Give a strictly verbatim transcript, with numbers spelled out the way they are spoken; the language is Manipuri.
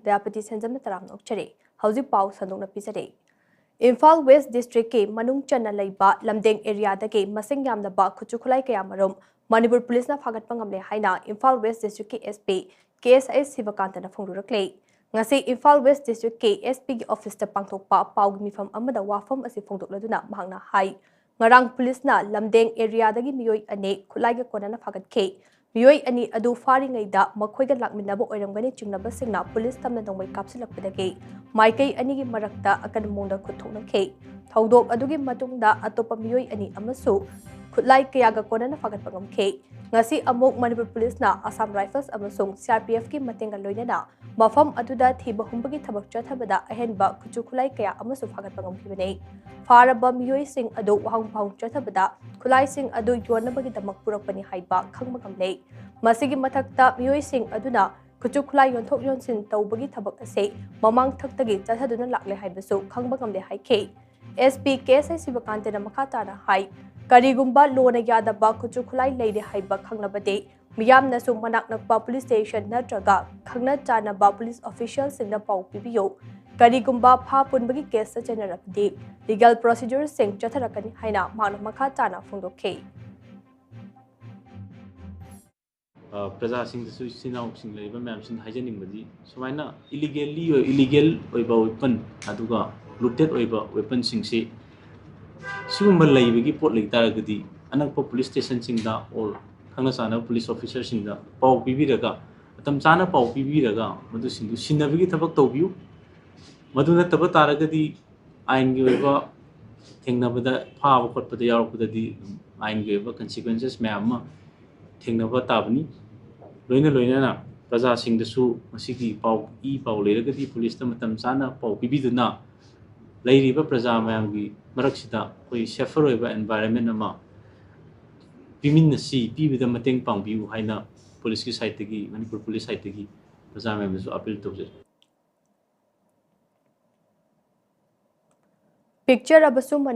ꯄ꯭ꯔꯖꯥꯄꯇꯤ ꯁꯦꯟꯖꯝꯅ ꯇꯔꯥꯝꯅ ꯑꯣꯛꯆꯔꯤ꯫ ꯍꯧꯖꯤꯛ ꯄꯥꯎ ꯁꯟꯗꯣꯛꯅ ꯄꯤꯖꯔꯤ꯫ ꯏꯝꯐꯥꯜ ꯋꯦꯁ ꯗꯤꯁꯇ꯭ꯔꯤꯛꯀꯤ ꯃꯅꯨꯡ ꯆꯟꯅ ꯂꯩꯕ ꯂꯝꯗꯦꯡ ꯑꯦꯔꯤꯌꯥꯗꯒꯤ ꯃꯁꯤꯡ ꯌꯥꯝꯂꯕ ꯈꯨꯠꯁꯨ ꯈꯨꯠꯂꯥꯏ ꯀꯌꯥꯃꯔꯨꯝ ꯃꯅꯤꯄꯨꯔ ꯄꯨꯂꯤꯁꯅ ꯐꯥꯒꯠꯄ ꯉꯝꯂꯦ ꯍꯥꯏꯅ ꯏꯝꯐꯥꯜ ꯋꯦꯁ ꯗꯤꯁꯇ꯭ꯔꯤꯛꯀꯤ SP ꯀꯦ ꯑꯦꯁ ꯑꯥꯏ ꯁꯤꯕꯀꯥꯟꯇꯅ ꯐꯣꯡꯗꯣꯔꯛꯂꯦ꯫ ꯉꯁꯤ ꯏꯝꯐꯥꯜ ꯋꯦꯁ ꯗꯤꯁꯇ꯭ꯔꯤꯛꯀꯤ SP ꯒꯤ ꯑꯣꯐꯤꯁꯇ ꯄꯥꯡꯊꯣꯛꯄ ꯄꯥꯎꯒꯤ ꯃꯤꯐꯝ ꯑꯃꯗ ꯋꯥꯐꯝ ꯑꯁꯤ ꯐꯣꯡꯗꯣꯛꯂꯗꯨꯅ ꯃꯍꯥꯛꯅ ꯍꯥꯏ, ꯉꯔꯥꯡ ꯄꯨꯂꯤꯁꯅ ꯂꯝꯗꯦꯡ ꯑꯦꯔꯤꯌꯥꯗꯒꯤ ꯃꯤꯑꯣꯏ ꯑꯅꯤ ꯈꯨꯠꯂꯥꯏꯒ ꯀꯣꯟꯅꯅ ꯐꯥꯒꯠꯈꯤ꯫ ꯃꯤꯑꯣꯏ ꯑꯅꯤ ꯑꯗꯨ ꯐꯥꯔꯤꯉꯩꯗ ꯃꯈꯣꯏꯒ ꯂꯥꯛꯃꯤꯟꯅꯕ ꯑꯣꯏꯔꯝꯒꯅꯤ ꯆꯤꯡꯅꯕꯁꯤꯡꯅ ꯄꯨꯂꯤꯁ ꯇꯝꯅ ꯅꯣꯡꯃꯩ ꯀꯥꯞꯁꯤꯜꯂꯛꯄꯗꯒꯤ ꯃꯥꯏꯀꯩ ꯑꯅꯤꯒꯤ ꯃꯔꯛꯇ ꯑꯀꯟꯕ ꯃꯑꯣꯡꯗ ꯈꯨꯠ ꯊꯣꯛꯅꯈꯤ꯫ ꯊꯧꯗꯣꯛ ꯑꯗꯨꯒꯤ ꯃꯇꯨꯡꯗ ꯑꯇꯣꯞꯄ ꯃꯤꯑꯣꯏ ꯑꯅꯤ ꯑꯃꯁꯨ ꯈꯨꯠꯂꯥꯏ ꯀꯌꯥꯒ ꯀꯣꯟꯅꯅ ꯐꯥꯒꯠꯄ ꯉꯝꯈꯤ꯫ ꯉꯁꯤ ꯑꯃꯨꯛ ꯃꯅꯤꯄꯨꯔ ꯄꯨꯂꯤꯁꯅ ꯑꯁꯥꯝ ꯔꯥꯏꯐꯜꯁ ꯑꯃꯁꯨꯡ CRPF ꯀꯤ ꯃꯇꯦꯡꯒ ꯂꯣꯏꯅꯅ ꯃꯐꯝ ꯑꯗꯨꯗ ꯊꯤꯕ ꯍꯨꯝꯕꯒꯤ ꯊꯕꯛ ꯆꯠꯊꯕꯗ ꯑꯍꯦꯟꯕ ꯈꯨꯠꯁꯨ ꯈꯨꯠꯂꯥꯏ ꯀꯌꯥ ꯑꯃꯁꯨ ꯐꯥꯒꯠꯄ ꯉꯝꯈꯤꯕꯅꯤ꯫ ꯐꯥꯔꯕ ꯃꯤꯑꯣꯏꯁꯤꯡ ꯑꯗꯨ ꯋꯥꯍꯪ ꯄꯥꯎꯍꯪ ꯆꯠꯊꯕꯗ ꯈꯨꯠꯂꯥꯏꯁꯤꯡ ꯑꯗꯨ ꯌꯣꯟꯅꯕꯒꯤꯗꯃꯛ ꯄꯨꯔꯛꯄꯅꯤ ꯍꯥꯏꯕ ꯈꯪꯕ ꯉꯝꯂꯦ꯫ ꯃꯁꯤꯒꯤ ꯃꯊꯛꯇ ꯃꯤꯑꯣꯏꯁꯤꯡ ꯑꯗꯨꯅ ꯈꯨꯠꯁꯨ ꯈꯨꯠꯂꯥꯏ ꯌꯣꯟꯊꯣꯛ ꯌꯣꯟꯁꯤꯟ ꯇꯧꯕꯒꯤ ꯊꯕꯛ ꯑꯁꯤ ꯃꯃꯥꯡ ꯊꯛꯇꯒꯤ ꯆꯠꯊꯗꯨꯅ ꯂꯥꯛꯂꯦ ꯍꯥꯏꯕꯁꯨ ꯈꯪꯕ ꯉꯝꯂꯦ ꯍꯥꯏꯈꯤ꯫ SP ꯀꯦ ꯑꯦꯁ ꯑꯥꯏ ꯁꯤꯕꯀꯥꯟꯇꯅ ꯃꯈꯥ ꯇꯥꯅ ꯍꯥꯏ, ꯀꯔꯤꯒꯨꯝꯕ ꯂꯣꯅ ꯌꯥꯗꯕ ꯈꯨꯠꯁꯨ ꯈꯨꯠꯂꯥꯏ ꯂꯩꯔꯦ ꯍꯥꯏꯕ ꯈꯪꯂꯕꯗꯤ ꯃꯤꯌꯥꯝꯅꯁꯨ ꯃꯅꯥꯛ ꯅꯛꯄ ꯄꯨꯂꯤꯁ ꯁ꯭ꯇꯦꯁꯟ ꯅꯠꯇ꯭ꯔꯒ ꯈꯪꯅ ꯆꯥꯟꯅꯕ ꯄꯨꯂꯤꯁ ꯑꯣꯐꯤꯁꯤꯌꯦꯜꯁꯤꯡꯗ ꯄꯥꯎ ꯄꯤꯕꯤꯌꯨ꯫ ꯀꯔꯤꯒꯨꯝꯕ ꯐꯥ ꯄꯨꯟꯕꯒꯤ ꯀꯦꯁꯇ ꯆꯦꯟꯅꯔꯕꯗꯤ ꯂꯤꯒꯦꯜ ꯄ꯭ꯔꯣꯁꯤꯗ꯭ꯌꯨꯔꯁꯤꯡ ꯆꯠꯊꯔꯛꯀꯅꯤ ꯍꯥꯏꯅ ꯃꯍꯥꯛꯅ ꯃꯈꯥ ꯇꯥꯅ ꯐꯣꯡꯗꯣꯛꯈꯤ꯫ ꯑ, ꯄ꯭ꯔꯖꯥꯁꯤꯡꯗꯁꯨ, ꯏꯆꯤꯟ ꯏꯅꯥꯎꯁꯤꯡ ꯂꯩꯔꯤꯕ ꯃꯌꯥꯝꯁꯤꯡꯗ ꯍꯥꯏꯖꯅꯤꯡꯕꯗꯤ, ꯁꯨꯃꯥꯏꯅ ꯏꯂꯤꯒꯦꯜꯂꯤ ꯑꯣꯏ-, ꯏꯂꯤꯒꯦꯜ ꯑꯣꯏꯕ ꯋꯦꯄꯟ, ꯑꯗꯨꯒ ꯂꯨꯇꯦꯠ ꯑꯣꯏꯕ ꯋꯦꯄꯟꯁꯤꯡꯁꯤ, ꯁꯤꯒꯨꯝꯕ ꯂꯩꯕꯒꯤ ꯄꯣꯠ ꯂꯩ ꯇꯥꯔꯒꯗꯤ, ꯑꯅꯛꯄ ꯄꯨꯂꯤꯁ ꯁ꯭ꯇꯦꯁꯟꯁꯤꯡꯗ ꯑꯣꯔ ꯈꯪꯅ ꯆꯥꯟꯅꯕ ꯄꯨꯂꯤꯁ ꯑꯣꯐꯤꯁꯥꯔꯁꯤꯡꯗ ꯄꯥꯎ ꯄꯤꯕꯤꯔꯒ, ꯃꯇꯝ ꯆꯥꯅ ꯄꯥꯎ ꯄꯤꯕꯤꯔꯒ, ꯃꯗꯨꯁꯤꯡꯗꯨ ꯁꯤꯟꯅꯕꯒꯤ ꯊꯕꯛ ꯇꯧꯕꯤꯌꯨ꯫ ꯃꯗꯨ ꯅꯠꯇꯕ ꯇꯥꯔꯒꯗꯤ, ꯑꯥꯏꯟꯒꯤ ꯑꯣꯏꯕ ꯊꯦꯡꯅꯕꯗ, ꯐꯥꯕ ꯈꯣꯠꯄꯗ ꯌꯥꯎꯔꯛꯄꯗꯗꯤ ꯑꯗꯨꯝ ꯑꯥꯏꯟꯒꯤ ꯑꯣꯏꯕ ꯀꯟꯁꯤꯀ꯭ꯋꯦꯟꯁꯦꯁ ꯃꯌꯥꯝ ꯑꯃ ꯊꯦꯡꯅꯕ ꯇꯥꯕꯅꯤ꯫ ꯂꯣꯏꯅ ꯂꯣꯏꯅꯅ ꯄ꯭ꯔꯖꯥꯁꯤꯡꯗꯁꯨ ꯃꯁꯤꯒꯤ ꯄꯥꯎ, ꯏ ꯄꯥꯎ ꯂꯩꯔꯒꯗꯤ ꯄꯨꯂꯤꯁꯇ ꯃꯇꯝ ꯆꯥꯅ ꯄꯥꯎ ꯄꯤꯕꯤꯗꯨꯅ, ꯂꯩꯔꯤꯕ ꯄ꯭ꯔꯖꯥ ꯃꯌꯥꯝꯒꯤ ꯃꯔꯛꯁꯤꯗ ꯑꯩꯈꯣꯏ ꯁꯦꯐꯔ ꯑꯣꯏꯕ ꯑꯦꯟꯚꯥꯏꯔꯟꯃꯦꯟ ꯑꯃ ꯄꯤꯃꯤꯟꯅꯁꯤ, ꯄꯤꯕꯗ ꯃꯇꯦꯡ ꯄꯥꯡꯕꯤꯌꯨ ꯍꯥꯏꯅ ꯄꯨꯂꯤꯁꯀꯤ ꯁꯥꯏꯠꯇꯒꯤ, ꯃꯅꯤꯄꯨꯔ ꯄꯨꯂꯤꯁ ꯁꯥꯏꯠꯇꯒꯤ ꯄ꯭ꯔꯖꯥ ꯃꯌꯥꯝꯗꯁꯨ ꯑꯄꯤꯜ ꯇꯧꯖꯔꯤ꯫ Picture ꯑꯃꯁꯨꯡ